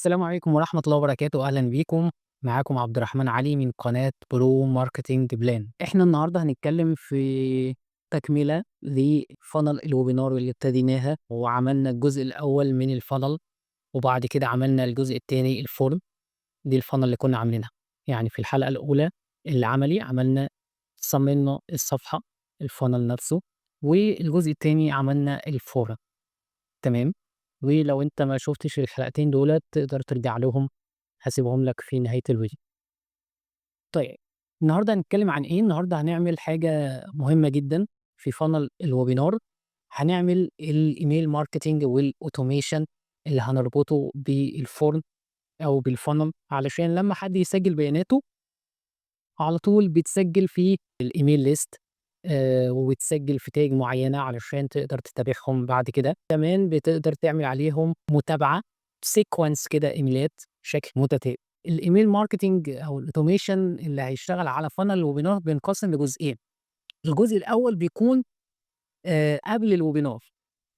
السلام عليكم ورحمة الله وبركاته، أهلًا بيكم، معاكم عبد الرحمن علي من قناة Pro Marketing Plan. إحنا النهارده هنتكلم في تكملة ل funnel ال webinar اللي ابتديناها، وعملنا الجزء الأول من ال funnel، وبعد كده عملنا الجزء التاني ال form. دي ال funnel اللي كنا عاملينها، يعني في الحلقة الأولى العملي عملنا صممنا الصفحة ال funnel نفسه، والجزء التاني عملنا ال form. تمام؟ ولو أنت ما شُفتش الحلقتين دُولة تقدر ترجع لهم، هاسيبهم لك في نهاية الفيديو. طيب، النهارده هنتكلم عن إيه؟ النهارده هنعمل حاجة مهمة جدًا في funnel ال webinar، هنعمل ال email marketing وال automation اللي هنربطه بال form أو بال funnel، علشان لمّا حد يسجل بياناته على طول بتسجل في ال email list وبتسجل في tag معينة علشان تقدر تتابعهم بعد كده، كمان بتقدر تعمل عليهم متابعة sequence كده إيميلات بشكل متتالي. ال email marketing أو ال automation اللي هيشتغل على funnel ال webinar بينقسم لجزئين. الجزء الأول بيكون قبل ال webinar،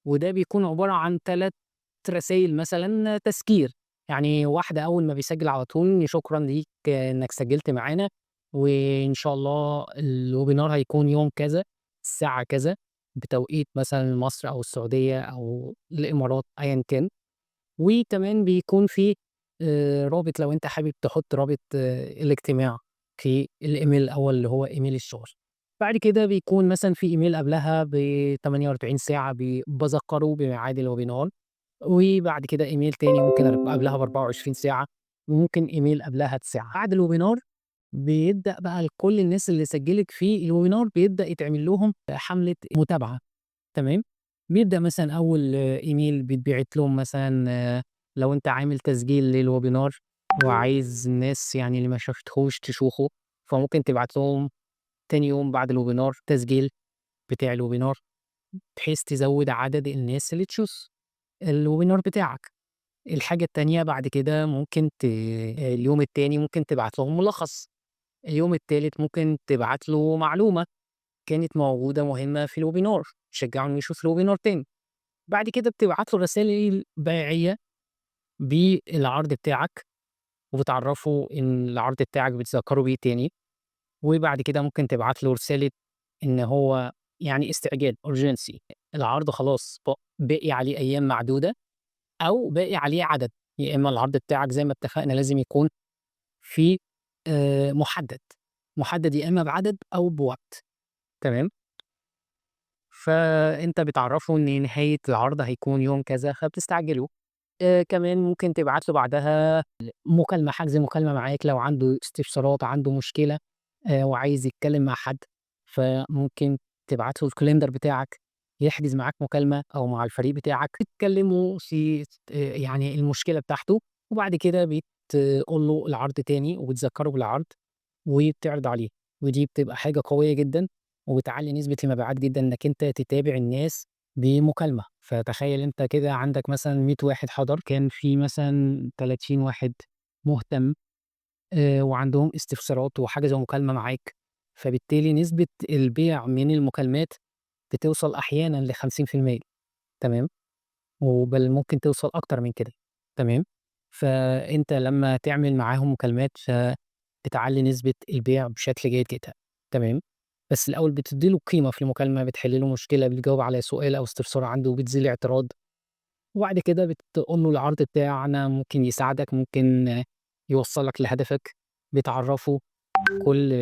وده بيكون عبارة عن 3 رسايل مثلًا تذكير، يعني واحدة أول ما بيسجل على طول شكرًا ليك إنك سجلت معانا، وإن شاء الله ال webinar هيكون يوم كذا الساعة كذا بتوقيت مثلًا مصر أو السعودية أو الإمارات أيًا كان. وكمان بيكون في رابط لو أنت حابب تحط رابط الاجتماع في الإيميل الأول اللي هو إيميل الشغل. بعد كده بيكون مثلًا في إيميل قبلها ب48 ساعة باذكره بميعاد ال webinar، وبعد كده إيميل تاني ممكن قبلها ب24 ساعة، وممكن إيميل قبلها بساعة. بعد ال webinar بيبدأ بقى لكل الناس اللي سجلت في ال webinar بيبدأ يتعمل لهم حملة متابعة. تمام؟ بيبدأ مثلًا أول إيميل بيتبعت لهم مثلًا لو أنت عامل تسجيل لل webinar وعايز الناس يعني اللي ما شافتهوش تشوفه، فممكن تبعت لهم تاني يوم بعد ال webinar تسجيل بتاع ال webinar، بحيث تزود عدد الناس اللي تشوف ال webinar بتاعك. الحاجة التانية بعد كده ممكن اليوم التاني ممكن تبعت لهم ملخص، اليوم التالت ممكن تبعت له معلومة كانت موجودة مهمة في ال webinar، تشجعه إنه يشوف ال webinar تاني. بعد كده بتبعت له رسائل بيعية بالعرض بتاعك، وبتعرفه إن العرض بتاعك بتذكره بيه تاني، وبعد كده ممكن تبعت له رسالة إن هو يعني استعجال urgency، العرض خلاص باقي عليه أيام معدودة أو باقي عليه عدد، يا إما العرض بتاعك زي ما اتفقنا لازم يكون في محدد، محدد يا إما بعدد أو بوقت. تمام؟ فأنت بتعرفه إن نهاية العرض هيكون يوم كذا فبتستعجله. كمان ممكن تبعت له بعدها مكالمة، حجز مكالمة معاك لو عنده استفسارات، عنده مشكلة وعايز يتكلم مع حد، فممكن تبعت له ال calendar بتاعك يحجز معاك مكالمة أو مع الفريق بتاعك، تتكلموا في يعني المشكلة بتاعته، وبعد كده بتقول له العرض تاني وبتذكره بالعرض وبتعرض عليه، ودي بتبقى حاجة قوية جدًا وبتعلي نسبة المبيعات جدًا إنك أنت تتابع الناس بمكالمة. فتخيل أنت كده عندك مثلًا 100 واحد حضر، كان في مثلًا 30 واحد مهتم وعندهم استفسارات وحجزوا مكالمة معاك، فبالتالي نسبة البيع من المكالمات بتوصل أحيانًا ل50%. تمام؟ وبل ممكن توصل أكتر من كده. تمام؟ فأنت لما تعمل معاهم مكالمات فبتعلي نسبة البيع بشكل جيد جدًا. تمام؟ بس الأول بتدّي له قيمة في المكالمة، بتحل له مشكلة، بتجاوب على سؤال أو استفسار عنده، بتزيل اعتراض، وبعد كده بتقول له العرض بتاعنا ممكن يساعدك، ممكن يوصّلك لهدفك، بتعرّفه كل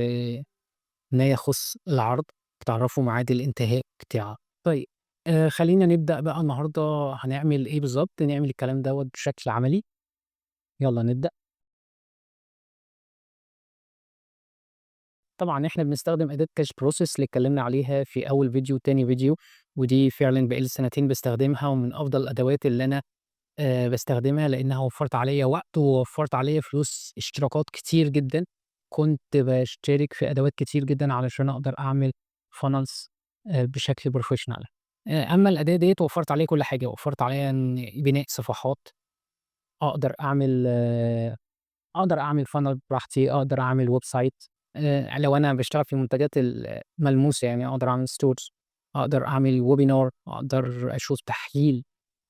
ما يخُص العرض، بتعرّفه ميعاد الانتهاء بتاعه. طيب خلّينا نبدأ بقى النهارده هنعمل إيه بالضبط، نعمل الكلام دوّة بشكل عملي. يالّا نبدأ. طبعًا إحنا بنستخدم أداة cash process اللي اتكلمنا عليها في أول فيديو وتاني فيديو، ودي فعلًا بقى لي سنتين باستخدمها ومن أفضل الأدوات اللي أنا باستخدمها، لإنها وفّرت عليّا وقت ووفّرت عليّا فلوس اشتراكات كتير جدًا، كنت باشترك في أدوات كتير جدًا علشان أقدر أعمل funnels بشكل professional. أمّا الأداة ديّة وفّرت عليّا كل حاجة، وفّرت عليّا إن بناء صفحات، أقدر أعمل funnel براحتي، أقدر أعمل website، لو أنا باشتغل في المنتجات الملموسة يعني أقدر أعمل stores، أقدر أعمل webinar، أقدر أشوف تحليل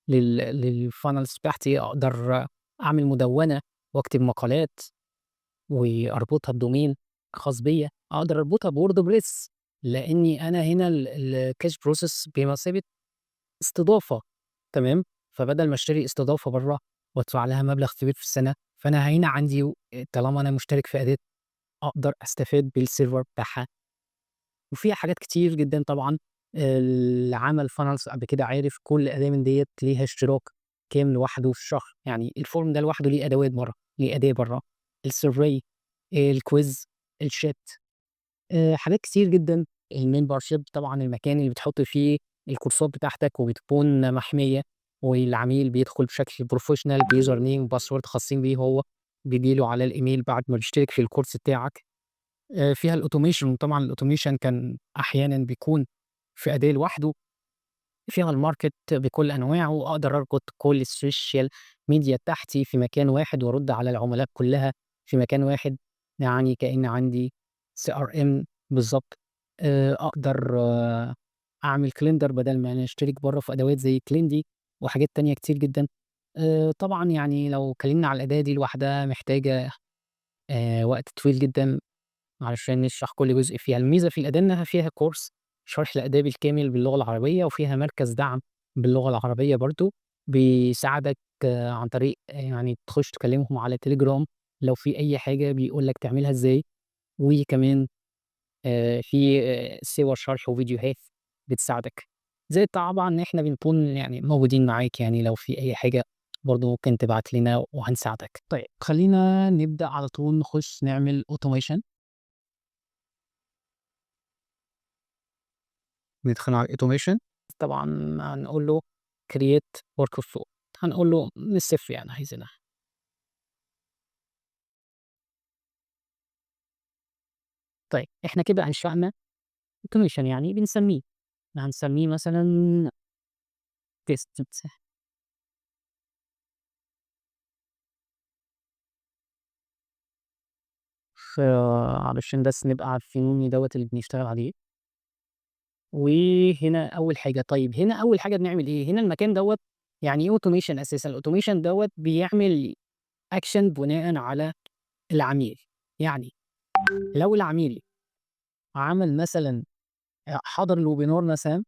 لل funnels بتاعتي، أقدر أعمل مدونة وأكتب مقالات وأربطها ب domain خاص بيّا، أقدر أربطها ب WordPress، لإني أنا هنا الcache process بمثابة استضافة، تمام؟ فبدل ما أشتري استضافة برّه وأدفع لها مبلغ كبير في السنة، فأنا هنا عندي طالما أنا مشترك في أداة أقدر أستفاد بال server بتاعها. وفيها حاجات كتير جدًا طبعًا، اللي عمل funnels قبل كده عارف كل أداة من ديّة ليها اشتراك كام لوحده في الشهر، يعني الform ده لوحده ليه أدوات برّه، ليه أداة برّه، الsurvey، الquiz، الchat، حاجات كتير جدًا، الmembership طبعًا المكان اللي بتحط فيه الكورسات بتاعتك وبتكون محمية، والعميل بيدخل بشكل professional بusername وpassword خاصين بيه هو، بييجي له على الإيميل بعد ما بيشترك في الكورس بتاعك. فيها الautomation، وطبعًا الautomation كان أحيانًا بيكون في أداة لوحده. فيها الmarket بكل أنواعه، أقدر أربط كل الsocial media بتاعتي في مكان واحد وأرد على العملاء كلها في مكان واحد، يعني كأن عندي CRM بالضبط. أقدر أعمل calendar بدل ما أنا أشترك برّه في أدوات زي Calendly وحاجات تانية كتير جدًا. طبعًا يعني لو اتكلمنا على الأداة دي لوحدها محتاجة وقت طويل جدًا علشان نشرح كل جزء فيها. الميزة في الأداة إنها فيها course شرح الأداة بالكامل باللغة العربية، وفيها مركز دعم باللغة العربية برضه بيساعدك عن طريق يعني تخش تكلمهم على تليجرام لو في أي حاجة بيقول لك تعملها إزاي، وكمان في صور شرح وفيديوهات بتساعدك. زائد طبعًا إحنا بنكون يعني موجودين معاك، يعني لو في أي حاجة برضه ممكن تبعت لنا وهنساعدك. طيب خلّينا نبدأ على طول نخش نعمل automation. ندخل على الautomation، طبعًا هنقول له create workflow، هنقول له من الصفر يعني عايزينها. طيب إحنا كده أنشأنا automation، يعني بنسميه، هنسميه مثلًا test. فعلشان بس نبقى عارفين إن دوّة اللي بنشتغل عليه. وهنا أول حاجة، طيب هنا أول حاجة بنعمل إيه؟ هنا المكان دوّة يعني إيه automation أساسًا؟ الautomation دوّة بيعمل action بناءً على العميل، يعني لو العميل عمل مثلًا حضر الwebinar مثلًا،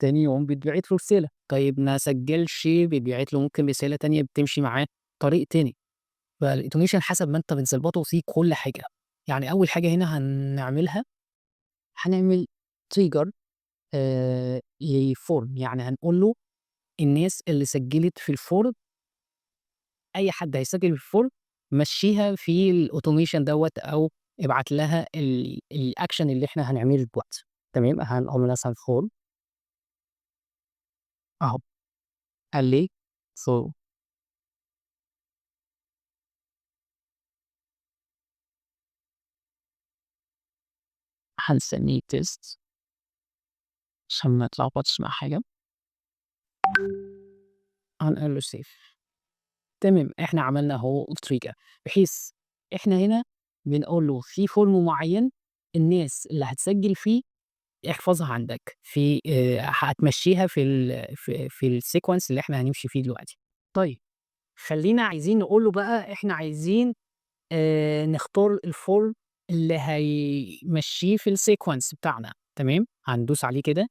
تاني يوم بيتبعت له رسالة، طيب ما سجلش بيتبعت له ممكن رسالة تانية بتمشي معاه طريق تاني. فالautomation حسب ما أنت بتضبطه فيه كل حاجة. يعني أول حاجة هنا هنعملها، هنعمل trigger لform، يعني هنقول له الناس اللي سجلت في الform، أي حد هيسجل في الform مشيها في الautomation دوّة أو ابعت لها الaction اللي إحنا هنعمله دلوقتي، تمام؟ هنقول مثلًا form أهو، قال لي form. هنسميه test عشان ما نتلخبطش مع حاجة. هنقول له save. تمام، إحنا عملنا أهو trigger، بحيث إحنا هنا بنقول له في form معين الناس اللي هتسجل فيه احفظها عندك في هتمشيها في الsequence اللي إحنا هنمشي فيه دلوقتي. طيب خلّينا عايزين نقول له بقى إحنا عايزين نختار الform اللي هيمشيه في الsequence بتاعنا، تمام؟ هندوس عليه كده،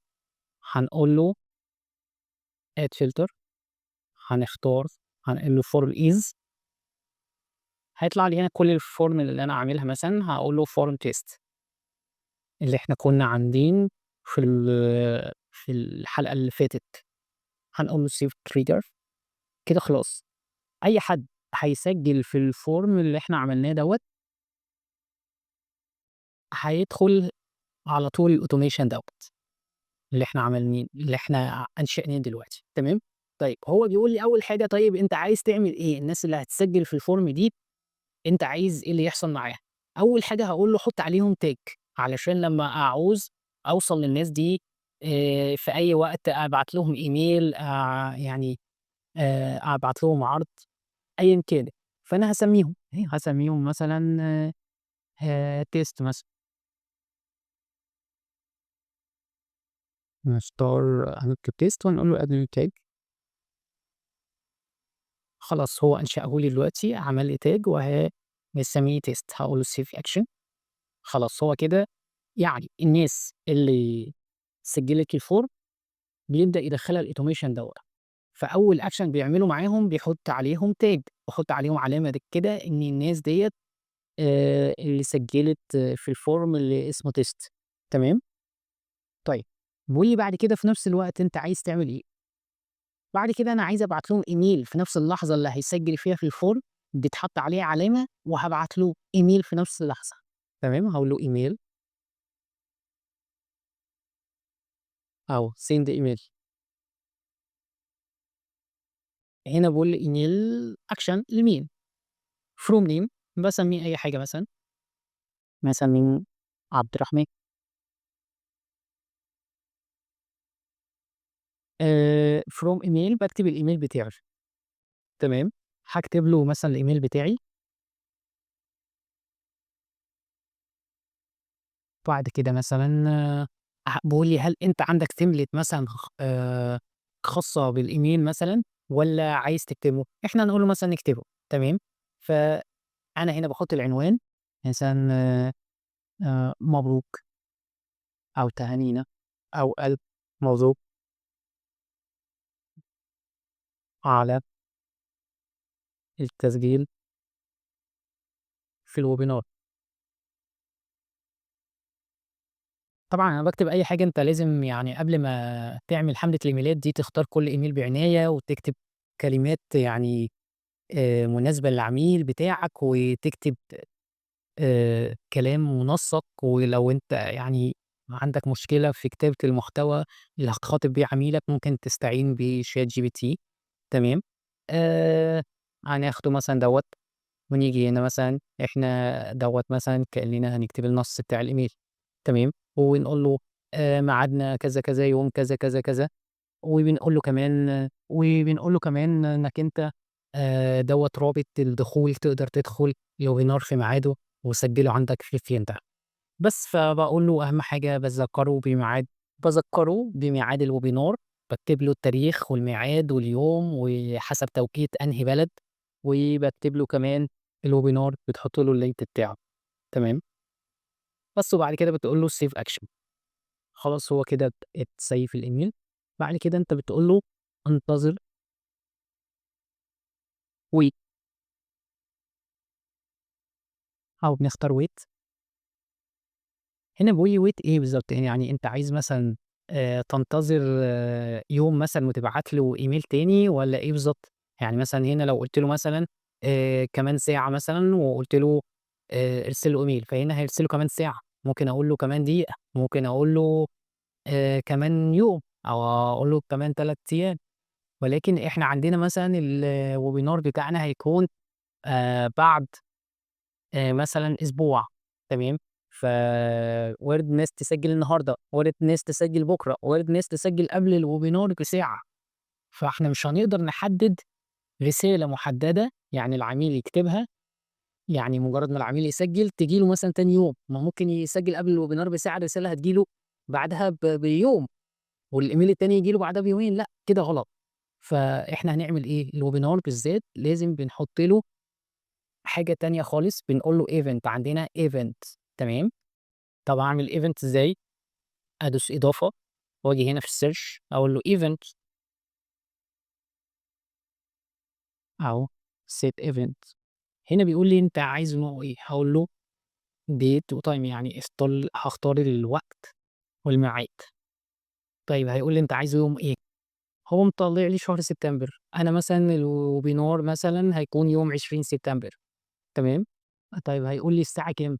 هنقول له add filter، هنختار، هنقول له form is، هيطلع لي هنا كل الform اللي أنا عاملها، مثلًا هاقول له form test اللي إحنا كنا عاملين في الحلقة اللي فاتت. هنقول له save trigger. كده خلاص أي حد هيسجل في الform اللي إحنا عملناه دوّة هيدخل على طول الautomation دوّة اللي إحنا عملناه، اللي إحنا أنشأناه دلوقتي، تمام؟ طيب هو بيقول لي أول حاجة، طيب أنت عايز تعمل إيه؟ الناس اللي هتسجل في الform دي أنت عايز إيه اللي يحصل معاها؟ أول حاجة هاقول له حُط عليهم tag علشان لمّا أعوز أوصل للناس دي في أي وقت أبعت لهم إيميل، يعني أبعت لهم عرض أيًا كان، فأنا هاسميهم، هاسميهم مثلًا test مثلًا. نختار، هنكتب test ونقول له add new tag. خلاص هو أنشأه لي دلوقتي، عمل لي tag وهنسميه test، هاقول له save action. خلاص هو كده يعني الناس اللي سجلت ال form بيبدأ يدخلها ال automation دوّة. فأول action بيعمله معاهم بيحط عليهم tag، بيحط عليهم علامة كده إن الناس ديّة اللي سجلت في ال form اللي اسمه test، تمام؟ طيب بيقول لي بعد كده في نفس الوقت أنت عايز تعمل إيه؟ بعد كده أنا عايز أبعت لهم إيميل في نفس اللحظة اللي هيسجل فيها في ال form، بيتحط عليه علامة، وهابعت له إيميل في نفس اللحظة، تمام؟ هاقول له إيميل أهو send email. هنا بيقول لي email action لمين؟ from name باسميه أي حاجة مثلًا. مثلًا مين؟ عبد الرحمن. From email باكتب الإيميل بتاعي. تمام؟ هاكتب له مثلًا الإيميل بتاعي. بعد كده مثلًا بيقول لي هل أنت عندك template مثلًا خاصة بالإيميل مثلًا والّا عايز تكتبه؟ إحنا هنقول له مثلًا نكتبه، تمام؟ فأنا هنا باحط العنوان مثلًا مبروك أو تهانينا أو ألف مبروك على التسجيل في ال webinar. طبعًا أنا باكتب أي حاجة، أنت لازم قبل ما تعمل حملة الإيميلات دي تختار كل إيميل بعناية، وتكتب كلمات مناسبة للعميل بتاعك، وتكتب كلام منسق. ولو أنت عندك مشكلة في كتابة المحتوى اللي هتخاطب بيه عميلك ممكن تستعين بشات جي بي تي، تمام؟ هناخده مثلًا دوّة ونيجي هنا مثلًا إحنا دوّة مثلًا كأننا هنكتب النص بتاع الإيميل، تمام؟ ونقول له ميعادنا كذا كذا يوم كذا كذا كذا، وبنقول له كمان إنك أنت دوّة رابط الدخول تقدر تدخل ال webinar في ميعاده وسجله عندك في ال calendar. بس فباقول له أهم حاجة باذكره بميعاد ال webinar، باكتب له التاريخ والميعاد واليوم وحسب توقيت أنهي بلد، وباكتب له كمان ال webinar بتحط له ال link بتاعه، تمام؟ بس وبعد كده بتقول له save action. خلاص هو كده اتسيف الإيميل. بعد كده أنت بتقول له انتظر wait أو بنختار wait. هنا بيقول لي wait إيه بالضبط؟ يعني أنت عايز مثلًا تنتظر يوم مثلًا وتبعت له إيميل تاني والّا إيه بالضبط؟ مثلًا هنا لو قُلت له مثلًا كمان ساعة مثلًا وقُلت له ارسل له إيميل، فهنا هيرسله كمان ساعة، ممكن أقول له كمان دقيقة، ممكن أقول له كمان يوم، أو أقول له كمان 3 أيام. ولكن إحنا عندنا مثلًا الwebinar بتاعنا هيكون بعد مثلًا أسبوع، تمام؟ فوارد ناس تسجل النهارده، وارد ناس تسجل بكرة، وارد ناس تسجل قبل الwebinar بساعة. فإحنا مش هنقدر نحدد رسالة محددة يعني العميل يكتبها، يعني مجرد ما العميل يسجل تيجي له مثلًا تاني يوم، ما ممكن يسجل قبل الwebinar بساعة الرسالة هتيجي له بعدها بيوم، والإيميل التاني ييجي له بعدها بيومين، لأ كده غلط. فإحنا هنعمل إيه؟ الwebinar بالذات لازم بنحط له حاجة تانية خالص، بنقول له event، عندنا event، تمام؟ طب أعمل event إزاي؟ أدوس إضافة وأجي هنا في الsearch أقول له event أهو set event. هنا بيقول لي أنت عايز نوعه إيه؟ هاقول له date وtime، يعني هاختار الوقت والميعاد. طيب هيقول لي أنت عايزه يوم إيه؟ هو مطلع لي شهر سبتمبر، أنا مثلًا الwebinar مثلًا هيكون يوم 20 سبتمبر، تمام؟ طيب هيقول لي الساعة كام؟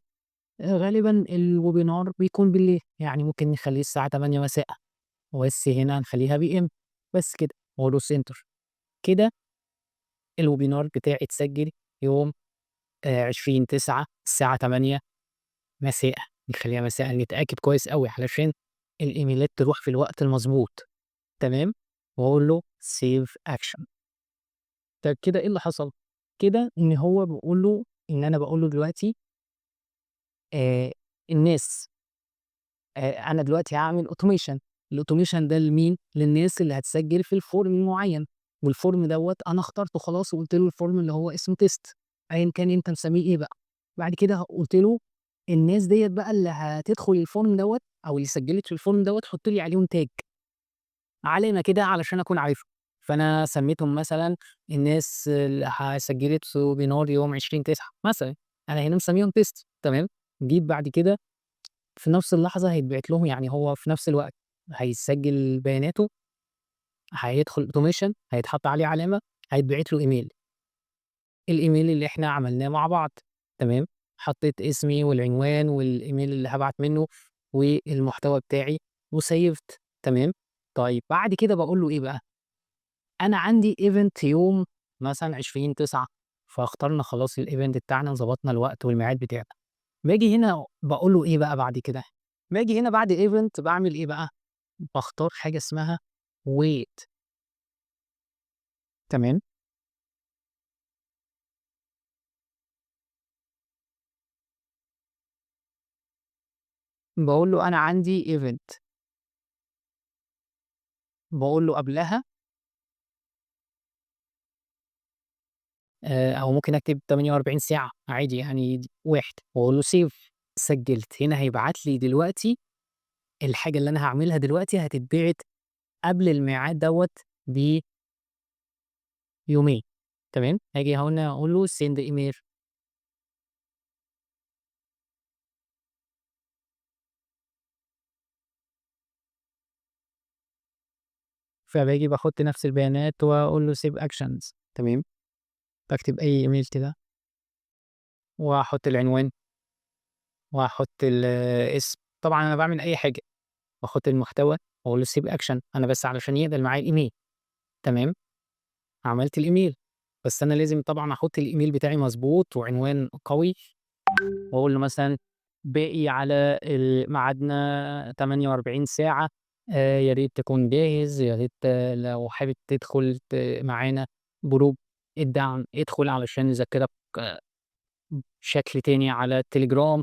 غالبًا الwebinar بيكون بالليل، يعني ممكن نخليه الساعة 8 مساءً، بس هنا هنخليها PM بس كده، وأدوس enter. كده الwebinar بتاعي اتسجل يوم 20/9 الساعة 8 مساءً، نخليها مساءً نتأكد كويس أوي علشان الإيميلات تروح في الوقت المضبوط، تمام؟ وأقول له save action. طيب كده إيه اللي حصل؟ كده إن هو بيقول له إن أنا باقول له دلوقتي الناس أنا دلوقتي هاعمل automation، الautomation ده لمين؟ للناس اللي هتسجل في الform المعين. وال form دوّة أنا اخترته خلاص وقُلت له ال form اللي هو اسمه test، أيًا كان أنت مسميه إيه بقى. بعد كده قُلت له الناس ديّة بقى اللي هتدخل ال form دوّة أو اللي سجلت في ال form دوّة حُط لي عليهم tag، علامة كده علشان أكون عارفهم. فأنا سميتهم مثلًا الناس اللي سجلت في webinar يوم 20/9 مثلًا، أنا هنا مسميهم test، تمام. جيت بعد كده في نفس اللحظة هيتبعت لهم، يعني هو في نفس الوقت هيسجل بياناته، هيدخل automation، هيتحط عليه علامة، هيتبعت له ايميل، الايميل اللي احنا عملناه مع بعض، تمام. حطيت اسمي والعنوان والايميل اللي هبعت منه والمحتوى بتاعي وسيفت، تمام. طيب بعد كده بقول له ايه بقى؟ انا عندي event يوم مثلا 20/9، فاخترنا خلاص ال event بتاعنا وظبطنا الوقت والميعاد بتاعنا. باجي هنا بقول له ايه بقى بعد كده؟ باجي هنا بعد event بعمل ايه بقى؟ بختار حاجه اسمها wait، تمام. بقول له انا عندي event، بقول له قبلها، او ممكن اكتب 48 ساعه عادي، يعني واحد، واقول له save. سجلت. هنا هيبعت لي دلوقتي الحاجه اللي انا هعملها دلوقتي هتتبعت قبل الميعاد دوت بيومين، تمام. هاجي هنا اقول له send email، فباجي بحط نفس البيانات واقول له save actions، تمام. بكتب اي ايميل كده واحط العنوان واحط الاسم، طبعا انا بعمل اي حاجه، واحط المحتوى واقول له save action، انا بس علشان يقبل معايا الايميل، تمام. عملت الايميل، بس انا لازم طبعا احط الايميل بتاعي مظبوط وعنوان قوي، واقول له مثلا باقي على ميعادنا 48 ساعه، يا ريت تكون جاهز، يا ريت لو حابب تدخل معانا group الدعم ادخل علشان نذكرك، بشكل تاني على التليجرام،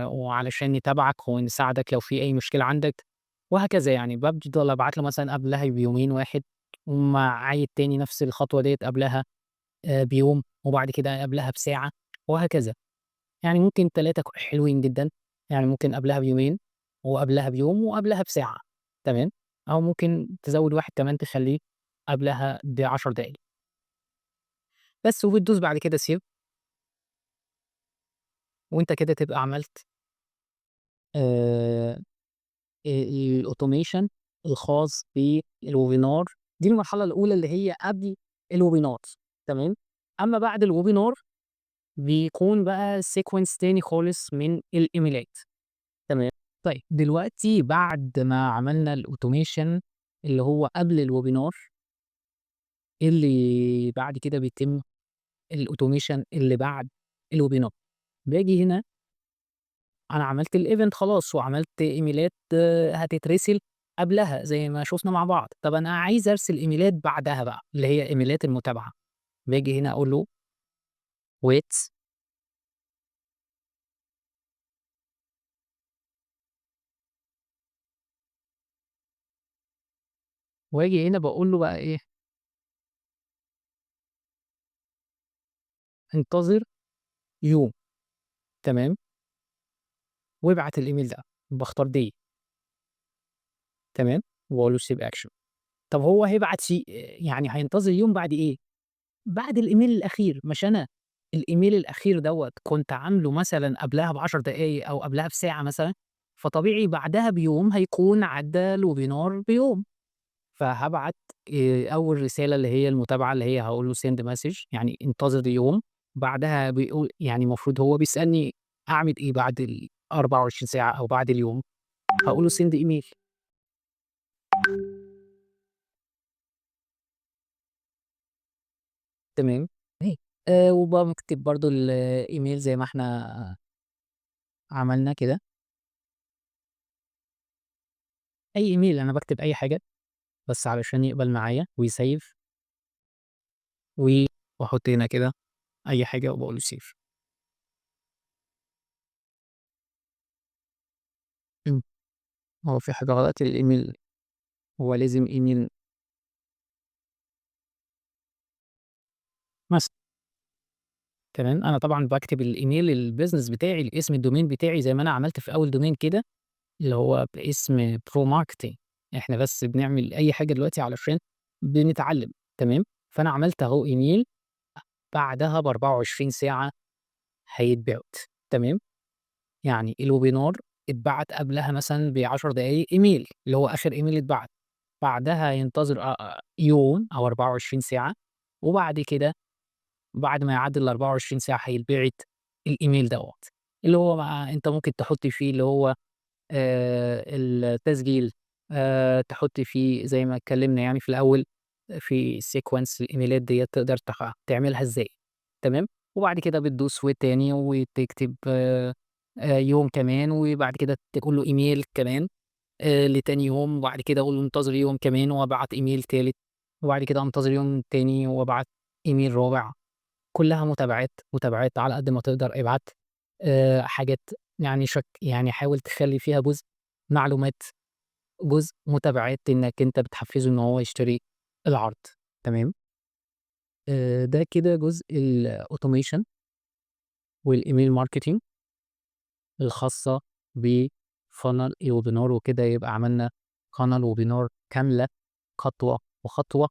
وعلشان نتابعك ونساعدك لو في اي مشكله عندك وهكذا. بفضل ابعت له مثلا قبلها بيومين واحد، ومع تاني نفس الخطوه ديت قبلها، بيوم، وبعد كده قبلها بساعه وهكذا. ممكن 3 حلوين جدا، ممكن قبلها بيومين وقبلها بيوم وقبلها بساعه، تمام. او ممكن تزود واحد كمان تخليه قبلها ب10 دقايق بس، وبتدوس بعد كده سيف، وانت كده تبقى عملت، ال automation الخاص بال webinar. دي المرحلة الأولى اللي هي قبل ال webinar، تمام. أما بعد ال webinar بيكون بقى sequence تاني خالص من الإيميلات، تمام. دلوقتي بعد ما عملنا ال automation اللي هو قبل ال webinar، اللي بعد كده بيتم ال automation اللي بعد ال webinar. باجي هنا انا عملت ال event خلاص وعملت ايميلات، هتترسل قبلها زي ما شفنا مع بعض. طب انا عايز ارسل ايميلات بعدها بقى اللي هي ايميلات المتابعه. باجي هنا اقول له wait، واجي هنا بقول له بقى ايه، انتظر يوم، تمام، وابعت الايميل ده، بختار دي، تمام، واقول له save action. طب هو هيبعت شيء، يعني هينتظر يوم بعد ايه؟ بعد الايميل الاخير. مش انا الايميل الاخير دوت كنت عامله مثلا قبلها ب10 دقايق او قبلها بساعه مثلا، فطبيعي بعدها بيوم هيكون عدى ال webinar بيوم. فهبعت، اول رساله اللي هي المتابعه اللي هي هقول له send message، يعني انتظر يوم. بعدها بيقول، يعني المفروض هو بيسالني اعمل ايه بعد ال 24 ساعه او بعد اليوم، هقول له send email. تمام. وبكتب برضو الايميل زي ما احنا عملنا كده، اي ايميل انا بكتب اي حاجه بس علشان يقبل معايا ويسيف، واحط هنا كده اي حاجه وبقول له save. هو في حاجه غلط، الايميل هو لازم ايميل. مثلًا. تمام، أنا طبعًا باكتب الemail الbusiness بتاعي، الاسم الdomain بتاعي زي ما أنا عملت في أول domain كده، اللي هو باسم Pro Marketing. إحنا بس بنعمل أي حاجة دلوقتي علشان بنتعلم، تمام، فأنا عملت أهو email، بعدها ب24 ساعة هيتبعت، تمام، يعني الwebinar اتبعت قبلها مثلًا ب10 دقايق email اللي هو آخر email اتبعت، بعدها ينتظر يوم أو 24 ساعة، وبعد كده بعد ما يعدّي ال24 ساعة هيتبعت الemail دوّة، اللي هو بقى أنت ممكن تحط فيه اللي هو التسجيل، تحط فيه زي ما اتكلمنا يعني في الأول في sequence الإيميلات ديّة تقدر تعملها إزاي، تمام، وبعد كده بتدوس wait تاني وتكتب يوم كمان، وبعد كده تقول له email كمان لتاني يوم، وبعد كده أقول له انتظر يوم كمان وأبعت email تالت، وبعد كده أنتظر يوم تاني وأبعت email رابع. كلّها متابعات، متابعات على قد ما تقدر ابعت حاجات، يعني يعني حاول تخلّي فيها جزء معلومات، جزء متابعات إنك أنت بتحفّزه إن هو يشتري العرض، تمام. ده كده جزء الautomation والemail marketing الخاصة بfunnel الwebinar، وكده يبقى عملنا funnel webinar كاملة خطوة بخطوة.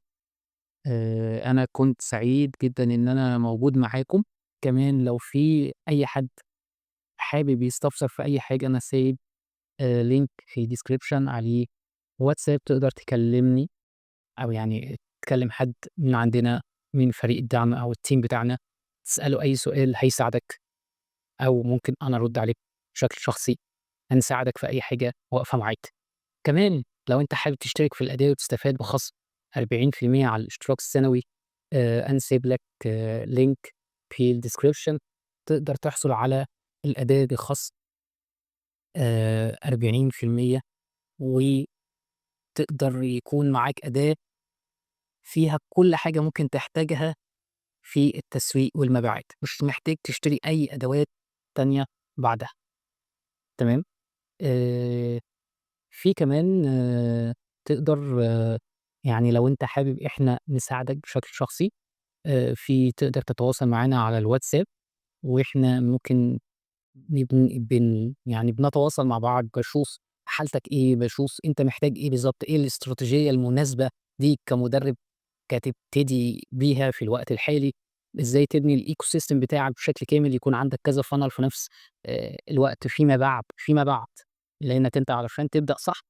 أنا كنت سعيد جدًا إن أنا موجود معاكم، كمان لو في أي حد حابب يستفسر في أي حاجة أنا سايب link في description عليه واتساب، تقدر تكلمني أو يعني تكلم حد من عندنا من فريق الدعم أو الteam بتاعنا، تسأله أي سؤال هيساعدك، أو ممكن أنا أرُد عليك بشكل شخصي، هنساعدك في أي حاجة واقفة معاك. كمان لو أنت حابب تشترك في الأداة وتستفاد بخصم 40% على الاشتراك السنوي، أنا سايب لك link في الdescription تقدر تحصل على الأداة بخصم 40%، وتقدر يكون معاك أداة فيها كل حاجة ممكن تحتاجها في التسويق والمبيعات، مش محتاج تشتري أي أدوات تانية بعدها. تمام؟ في كمان تقدر يعني لو أنت حابب إحنا نساعدك بشكل شخصي، في تقدر تتواصل معانا على الواتساب، وإحنا ممكن نبن بن يعني بنتواصل مع بعض، باشوف حالتك إيه، باشوف أنت محتاج إيه بالضبط، إيه الاستراتيجية المناسبة ليك كمدرب كتبتدي بيها في الوقت الحالي، إزاي تبني الecosystem بتاعك بشكل كامل، يكون عندك كذا funnel في نفس الوقت فيما بعد فيما بعد، لإنك أنت علشان تبدأ صح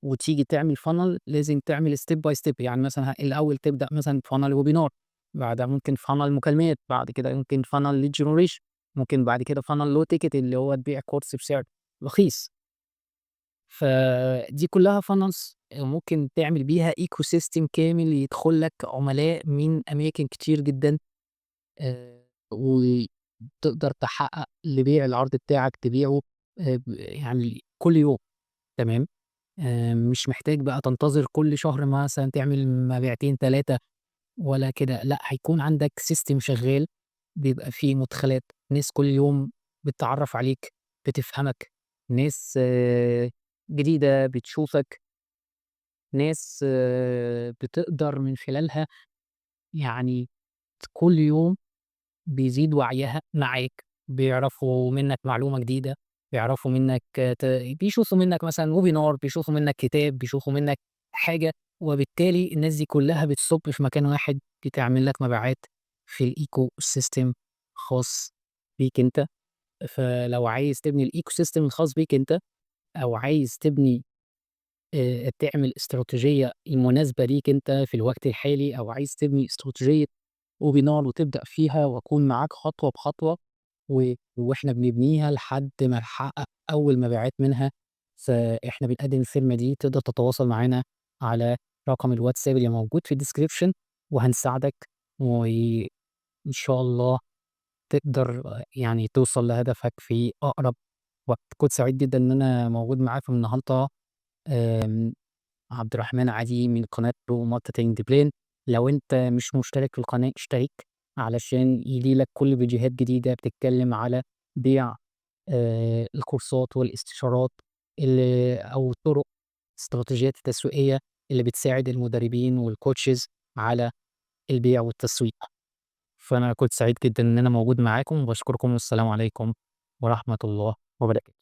وتيجي تعمل funnel لازم تعمل step by step، يعني مثلًا الأول تبدأ مثلًا funnel webinar، بعدها ممكن funnel مكالمات، بعد كده ممكن funnel lead generation، ممكن بعد كده funnel low ticket اللي هو تبيع course بسعر رخيص. فدي كلها funnels ممكن تعمل بيها ecosystem كامل يدخل لك عملاء من أماكن كتير جدًا، وتقدر تحقق لبيع العرض بتاعك تبيعه ب يعني كل يوم، تمام؟ مش محتاج بقى تنتظر كل شهر مثلًا تعمل مبيعتين 3 ولا كده، لأ، هيكون عندك system شغال بيبقى فيه مدخلات، ناس كل يوم بتتعرّف عليك، بتفهمك، ناس جديدة بتشوفك. ناس بتقدر من خلالها يعني كل يوم بيزيد وعيها معاك، بيعرفوا منّك معلومة جديدة، بيعرفوا منّك بيشوفوا منّك مثلًا webinar، بيشوفوا منّك كتاب، بيشوفوا منّك حاجة، وبالتالي الناس دي كلّها بتصُب في مكان واحد بتعمل لك مبيعات في الecosystem خاص بيك أنت. فلو عايز تبني الecosystem الخاص بيك أنت أو عايز تبني تعمل استراتيجية المناسبة ليك أنت في الوقت الحالي، أو عايز تبني استراتيجية webinar وتبدأ فيها وأكون معاك خطوة بخطوة وإحنا بنبنيها لحد ما نحقق أول مبيعات منها، فإحنا بنقدم الخدمة دي. تقدر تتواصل معانا على رقم الواتساب اللي موجود في الdescription وهنساعدك، وإن شاء الله تقدر يعني توصل لهدفك في أقرب وقت. كنت سعيد جدًا إن أنا موجود معاكم النهارده، عبد الرحمن علي من قناة Pro Marketing Plan. لو أنت مش مشترك في القناة اشترك علشان ييجي لك كل فيديوهات جديدة بتتكلم على بيع الكورسات والاستشارات أو طرق استراتيجيات التسويقية اللي بتساعد المدربين والcoaches على البيع والتسويق. فأنا كنت سعيد جدًا إن أنا موجود معاكم، وباشكركم والسلام عليكم ورحمة الله وبركاته.